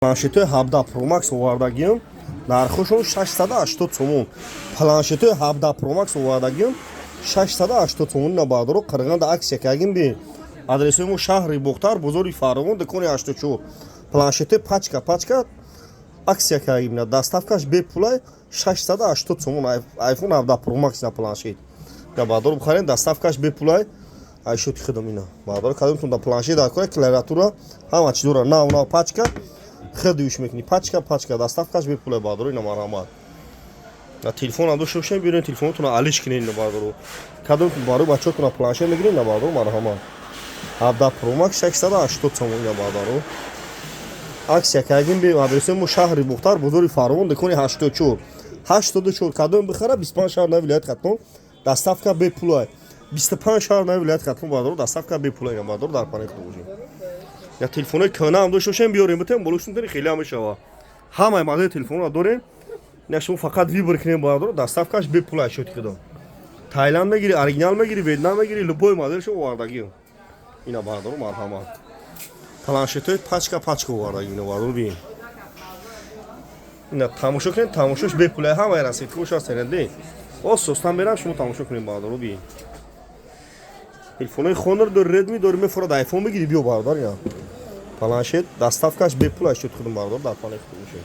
Планшетҳои 17 Pro Max овардагиам, нархошон 680 сомон. Планшетҳои 17 Pro Max овардагиам, 680 сомон. На, баъдоро қирғанда акция кардем. Би, адресои мо: шаҳри Бохтар, бозори Фаровон, дукони 84. Планшетҳои пачка пачка акция кардем на, доставкаш бепулай, 680 сомон. iPhone 17 Pro Max на планшет на, баъдоро бихарем, доставкаш бепулай. Айшоти худам ина, баъдоро, кадомтон да планшет дар кора, клавиатура, ҳама чи дора, нав нав, пачка хеле юш мекунӣ, пачка пачка, доставкаш бепулай. Баъдоро, ина, марҳамат. На, телефон дошта бошем, биёрен, телефонотона алиш кунед. Ина, баъдоро, кадомтон барои бачаҳотона планшет мегиред, на, баъдоро, марҳамат, 17 Pro Max 680 сомон. Ина, баъдоро, акция кардем. Би, адресои мо: шаҳри Бохтар, бозори Фаровон, дукони 84, 84. Кадом бихара, 25 шаҳр на вилояти Хатлон доставка бепулай, 25 шаҳр на вилояти Хатлон, баъдоро, доставка бепулай. Ина, баъдоро, дар паноҳи Худо бошем. Я телефонои кӯна ҳам дошта бошем, биёрем, битем, болошун тани хеле ҳам мешава. Ҳамаи модели телефонро дорем. Ина, шумо фақат выбор кунем, баъдоро, доставкаш бепулай. Шоти худо, Таиланд мегири, оригинал мегири, Ветнам мегири, любой моделшо овардагӣ. Ина, баъдоро, марҳамат, планшетҳои пачка пачка овардагӣ. Ина, баъдоро, бин, ина, тамошо кунед, тамошош бепулай, ҳамаи расидкош ҳаст. Ина, осостан берам, шумо тамошо кунед. Баъдоро, бин, телефонои Honor дори, Redmi дори, мефорад, iPhone бигири, биё, бародар. Ина, планшет, доставкаш бепул аст. Шуд худум, бародар, дар паноҳи худ бошед.